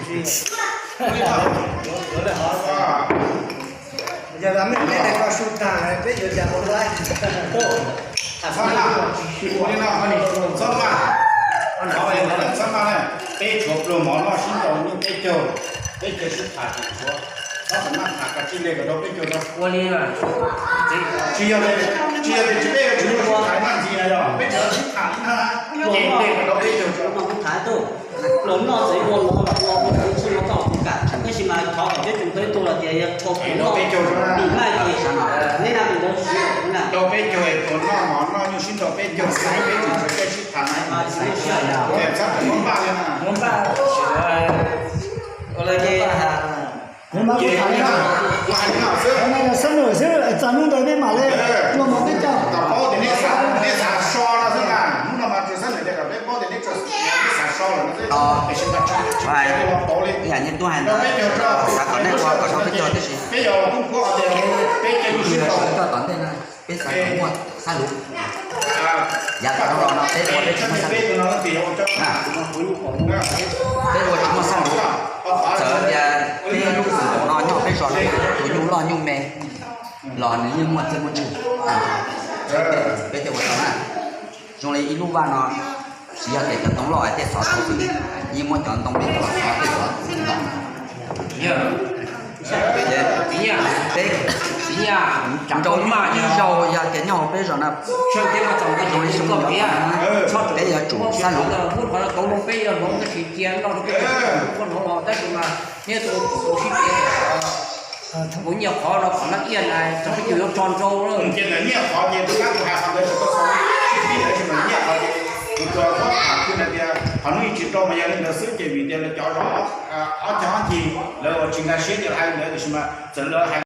Yog mej mej ko su tag peb yuav cas ua laib. Txhob maj, ua li no, txhob maj, txhob maj na. Peb tshuav pluag mov noj sib ntaus nyuj peb caug, peb caug sib tham tsis tshuav. Txhob maj tham kav tsij le kom tau peb caug tso. Ua li, tsis yog, tsis yog tias tsis peb yuav tsis muaj sib tham noj ntxiv na, yog peb tsis sib tham li na, ces le kom tau peb caug tso. Pluag noj txawm ua lov los ua, ua tsis ua tau kuv kam, tab sis mas thov kom peb tsoom tau ib tug los tias yog tau peb caug tso na. Neb na, tau peb caug es pluag noj mov noj nyuj sib ntaus peb caug, peb tsis tshuav caij sib tham na. Txhob muab npaj li na. Kuv mas kuv tham li no, kuv hais li no xwb. Xab num xwb, txog hnub ntawd nej mam li ua mov peb caug. Kom paub tias neb xav so no xwb na, hnub no mas tsuas xab num tias kom peb paub tias neb tsuas, neb xav so lawm no xwb. Tiam sis mas tsis paub li. Yam neb tub hais ntawd, xav kom neb ua kom tau peb caug tib si. Peb yog kuj kuj tias peb caug nyuj sib ntaus. Peb xav kom muaj xab lub. Yav tom no no peb ua peb tsis muaj xab lub. Peb ua tsis muaj xab lub. Txawm tias peb lub xab lub no nyob peb zos no tus nyuj loj nyuj me los nws yeej muaj txiaj muaj ntsig. Peb thiaj ua tau na. Zoo li ib lub vaj no, tsis yog tias cov ntoo loj hais tej xov tau xwb, yeej muaj cov ntoo me los xov tej xov los. Peb nrau ib zaug yog tias nyob hauv peb zos no, zoo li xyoo no peb yuav tsum xab lub. Kuv nyiam qhov no kom laj iaj na, txog peb caug yuav tso nrau lawm. Ces ntawm nyiaj qhov ces tus kab tus hais qhov ntawd tsis tau xaus sib pib lawm, tab sis mas nyiaj qhov ces kuv tsuas muab tham khwj hais tias qhov hnub ib tsis tau mas yog li ntawd xwb, ces vim tias lawv cov zos ob cag ob ceg lawv ua tsis nkag siab ces lawv hais li ntawd, tiam sis mas txawm lawv hais